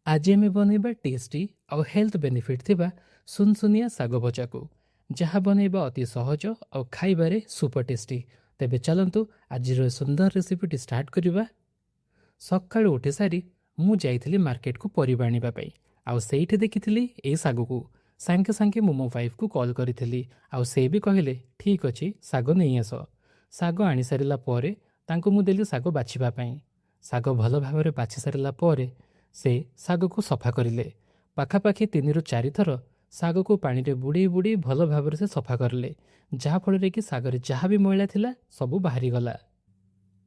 ଆଜି ଆମେ ବନେଇବା ଟେଷ୍ଟି ଆଉ ହେଲ୍ଥ ବେନିଫିଟ୍ ଥିବା ସୁନସୁନିଆ ଶାଗ ଭଜାକୁ, ଯାହା ବନେଇବା ଅତି ସହଜ ଆଉ ଖାଇବାରେ ସୁପର ଟେଷ୍ଟି। ତେବେ ଚାଲନ୍ତୁ, ଆଜିର ଏ ସୁନ୍ଦର ରେସିପିଟି ଷ୍ଟାର୍ଟ କରିବା। ସକାଳୁ ଉଠି ସାରି ମୁଁ ଯାଇଥିଲି ମାର୍କେଟକୁ ପରିବା ଆଣିବା ପାଇଁ ଆଉ ସେଇଠି ଦେଖିଥିଲି ଏଇ ଶାଗକୁ। ସାଙ୍ଗେ ସାଙ୍ଗେ ମୁଁ ମୋ ୱାଇଫ୍କୁ କଲ୍ କରିଥିଲି ଆଉ ସେ ବି କହିଲେ, "ଠିକ୍ ଅଛି, ଶାଗ ନେଇ ଆସ।" ଶାଗ ଆଣିସାରିଲା ପରେ ତାଙ୍କୁ ମୁଁ ଦେଲି ଶାଗ ବାଛିବା ପାଇଁ। ଶାଗ ଭଲ ଭାବରେ ବାଛି ସାରିଲା ପରେ ସେ ଶାଗକୁ ସଫା କରିଲେ। ପାଖାପାଖି 3ରୁ 4 ଥର ଶାଗକୁ ପାଣିରେ ବୁଡ଼େଇ ବୁଡ଼େଇ ଭଲ ଭାବରେ ସେ ସଫା କରିଲେ, ଯାହାଫଳରେ କି ଶାଗରେ ଯାହା ବି ମଇଳା ଥିଲା, ସବୁ ବାହାରିଗଲା।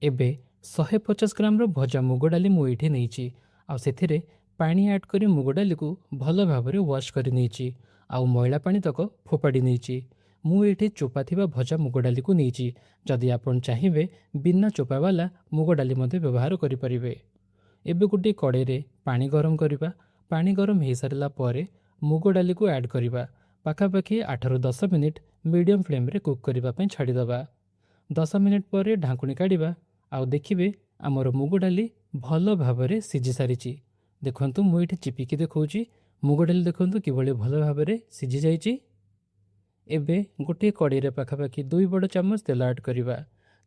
ଏବେ 150 ଗ୍ରାମର ଭଜା ମୁଗ ଡାଲି ମୁଁ ଏଇଠି ନେଇଛି ଆଉ ସେଥିରେ ପାଣି ଆଡ଼୍ କରି ମୁଗ ଡାଲିକୁ ଭଲ ଭାବରେ ୱାଶ୍ କରି ନେଇଛି ଆଉ ମଇଳା ପାଣି ତକ ଫୋପାଡ଼ି ନେଇଛି। ମୁଁ ଏଇଠି ଚୋପା ଥିବା ଭଜା ମୁଗ ଡାଲିକୁ ନେଇଛି। ଯଦି ଆପଣ ଚାହିଁବେ, ବିନା ଚୋପାବାଲା ମୁଗ ଡାଲି ମଧ୍ୟ ବ୍ୟବହାର କରିପାରିବେ। ଏବେ ଗୋଟିଏ କଡ଼େଇରେ ପାଣି ଗରମ କରିବା। ପାଣି ଗରମ ହୋଇସାରିଲା ପରେ ମୁଗ ଡାଲିକୁ ଆଡ଼୍ କରିବା। ପାଖାପାଖି 8ରୁ 10 ମିନିଟ୍ ମିଡ଼ିୟମ୍ ଫ୍ଲେମ୍ରେ କୁକ୍ କରିବା ପାଇଁ ଛାଡ଼ିଦେବା। 10 ମିନିଟ୍ ପରେ ଢାଙ୍କୁଣୀ କାଢ଼ିବା ଆଉ ଦେଖିବେ, ଆମର ମୁଗ ଡାଲି ଭଲ ଭାବରେ ସିଝି ସାରିଛି। ଦେଖନ୍ତୁ, ମୁଁ ଏଇଠି ଚିପିକି ଦେଖାଉଛି। ମୁଗ ଡାଲି ଦେଖନ୍ତୁ କିଭଳି ଭଲ ଭାବରେ ସିଝି ଯାଇଛି। ଏବେ ଗୋଟିଏ କଡ଼େଇରେ ପାଖାପାଖି 2 ବଡ଼ ଚାମଚ ତେଲ ଆଡ଼୍ କରିବା।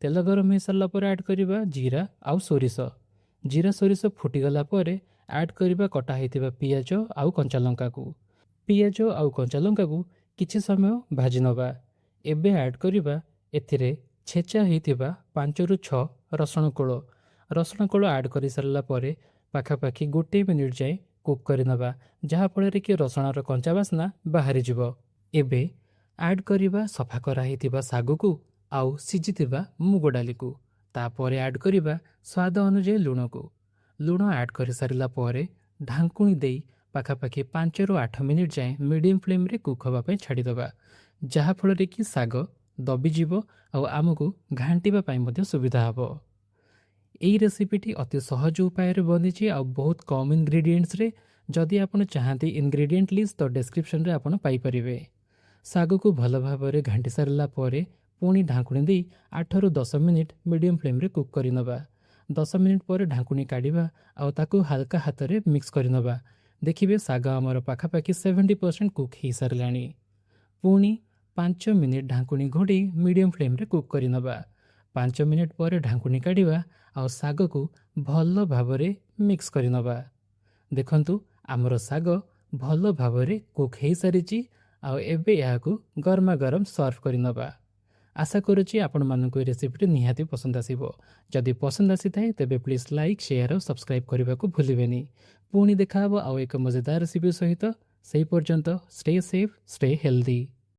ତେଲ ଗରମ ହୋଇସାରିଲା ପରେ ଆଡ଼୍ କରିବା ଜିରା ଆଉ ସୋରିଷ। ଜିରା ସୋରିଷ ଫୁଟିଗଲା ପରେ ଆଡ଼୍ କରିବା କଟା ହୋଇଥିବା ପିଆଜ ଆଉ କଞ୍ଚା ଲଙ୍କାକୁ। ପିଆଜ ଆଉ କଞ୍ଚା ଲଙ୍କାକୁ କିଛି ସମୟ ଭାଜି ନେବା। ଏବେ ଆଡ଼୍ କରିବା ଏଥିରେ ଛେଚା ହୋଇଥିବା 5ରୁ 6 ରସୁଣ କୋଳ। ରସୁଣ କୋଳ ଆଡ଼୍ କରିସାରିଲା ପରେ ପାଖାପାଖି ଗୋଟିଏ ମିନିଟ୍ ଯାଏଁ କୁକ୍ କରିନେବା, ଯାହାଫଳରେ କି ରସୁଣର କଞ୍ଚା ବାସ୍ନା ବାହାରିଯିବ। ଏବେ ଆଡ଼୍ କରିବା ସଫା କରାହେଇଥିବା ଶାଗକୁ ଆଉ ସିଝିଥିବା ମୁଗ ଡାଲିକୁ। ତାପରେ ଆଡ଼୍ କରିବା ସ୍ୱାଦ ଅନୁଯାୟୀ ଲୁଣକୁ। ଲୁଣ ଆଡ଼୍ କରିସାରିଲା ପରେ ଢାଙ୍କୁଣୀ ଦେଇ ପାଖାପାଖି 5ରୁ 8 ମିନିଟ୍ ଯାଏଁ ମିଡ଼ିୟମ୍ ଫ୍ଲେମ୍ରେ କୁକ୍ ହେବା ପାଇଁ ଛାଡ଼ିଦେବା, ଯାହାଫଳରେ କି ଶାଗ ଦବିଯିବ ଆଉ ଆମକୁ ଘାଣ୍ଟିବା ପାଇଁ ମଧ୍ୟ ସୁବିଧା ହେବ। ଏଇ ରେସିପିଟି ଅତି ସହଜ ଉପାୟରେ ବନିଛି ଆଉ ବହୁତ କମ୍ ଇନଗ୍ରିଡ଼ିଏଣ୍ଟସରେ। ଯଦି ଆପଣ ଚାହାନ୍ତି ଇନଗ୍ରିଡ଼ିଏଣ୍ଟ ଲିଷ୍ଟ, ତ ଡେସ୍କ୍ରିପସନରେ ଆପଣ ପାଇପାରିବେ। ଶାଗକୁ ଭଲ ଭାବରେ ଘାଣ୍ଟି ସାରିଲା ପରେ ପୁଣି ଢାଙ୍କୁଣୀ ଦେଇ 8ରୁ 10 ମିନିଟ୍ ମିଡ଼ିୟମ୍ ଫ୍ଲେମ୍ରେ କୁକ୍ କରିନେବା। 10 ମିନିଟ୍ ପରେ ଢାଙ୍କୁଣୀ କାଢ଼ିବା ଆଉ ତାକୁ ହାଲକା ହାତରେ ମିକ୍ସ କରିନେବା। ଦେଖିବେ, ଶାଗ ଆମର ପାଖାପାଖି 70% କୁକ୍ ହେଇସାରିଲାଣି। ପୁଣି 5 ମିନିଟ୍ ଢାଙ୍କୁଣୀ ଘୋଡ଼େଇ ମିଡ଼ିୟମ୍ ଫ୍ଲେମ୍ରେ କୁକ୍ କରିନେବା। 5 ମିନିଟ୍ ପରେ ଢାଙ୍କୁଣୀ କାଢ଼ିବା ଆଉ ଶାଗକୁ ଭଲ ଭାବରେ ମିକ୍ସ କରିନେବା। ଦେଖନ୍ତୁ, ଆମର ଶାଗ ଭଲ ଭାବରେ କୁକ୍ ହେଇସାରିଛି ଆଉ ଏବେ ଏହାକୁ ଗରମା ଗରମ ସର୍ଭ କରିନେବା। ଆଶା କରୁଛି ଆପଣମାନଙ୍କୁ ଏ ରେସିପିଟି ନିହାତି ପସନ୍ଦ ଆସିବ। ଯଦି ପସନ୍ଦ ଆସିଥାଏ, ତେବେ ପ୍ଲିଜ୍ ଲାଇକ୍, ସେୟାର ଆଉ ସବସ୍କ୍ରାଇବ୍ କରିବାକୁ ଭୁଲିବେନି। ପୁଣି ଦେଖାହେବ ଆଉ ଏକ ମଜେଦାର ରେସିପି ସହିତ। ସେହି ପର୍ଯ୍ୟନ୍ତ, stay safe, stay healthy.